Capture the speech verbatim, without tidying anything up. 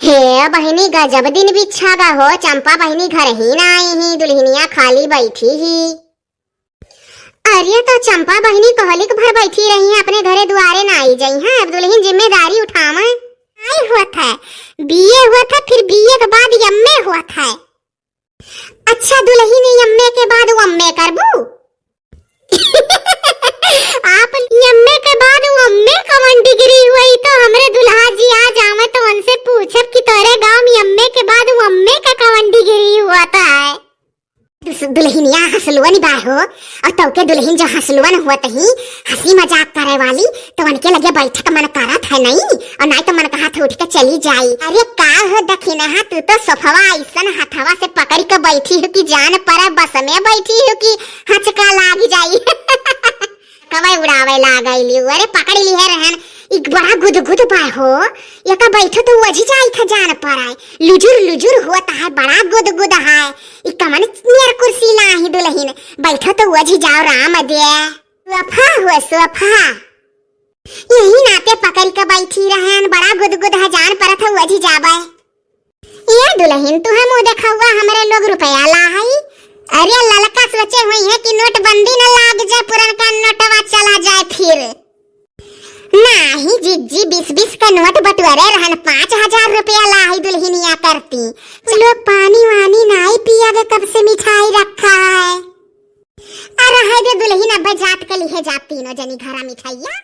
हे बहिनी, गजब दिन बिच्छा गा हो, चंपा बहिनी घर ही ना आई ही, दुल्हनिया खाली बैठी ही। अरे तो चंपा बहिनी कहलिक भर बैठी रही हैं, अपने घरे दुआरे ना आई जाई हैं, अब दुल्हन जिम्मेदारी उठावे। आई होत है, बीए होत है, फिर बीए के बाद एमए होत है। अच्छा दुल्हन, एमए के बाद एमए करबू? आप एमए के बाद एमए कवन डिग्री हुई? तो हमरे दुल्हा जी आ जावे तो उनसे पूछब कि तोरे गांव में एमए के बाद एमए का कवन डिग्री होत है? दुस-, दुल्हनिया हंसलुअन बा हो, और तौके दुल्हन जो हंसलुअन होत ही, हंसी मजाक करे वाली, तो उनके लगे बैठक मन करत है नहीं, और नहीं तो मन कहत है उठ के चली जाई। अरे का हो दखिनहा, तू तो सोफवा ऐसन हथवा से पकड़ के बैठी हो कि जान पड़े बस में बैठी हो कि हचका लाग जाई। कवई उड़ावे लागैली, अरे पकड़ लिहे रहन, ई बड़ा गुदगुद बा हो, एका बैठो तो ओझी जाई था जान पड़ाए, लुजुर लुजुर होत है, बड़ा गुदगुद है, ई कमन नियर कुर्सी लाही दुल्हन, बैठो तो ओझी जाओ राम दे। सोफा हो सोफा, यही नाते पकड़ के बैठी रहन, बड़ा गुदगुद है, जान परत है ओझी जाबे। ए दुल्हन, तुहे मुँह देखउआ हमरे लोग रुपया लाहई। अरे ललका सोचे हुई है कि नोटबंदी न लाग जाए, पुरनका नोटवा चला जाए फिर। नाही जिज्जी, बीस बीस का नोट बटुअरे रहन, पाँच हजार रुपया लाहई दुल्हनिया करती। लोग पानी वानी नाई पियावे, कब से मिठाई रखा है। अरे है दे दुल्हन, अब जात के लिए जात तीनों जनी घरा मिठाइया।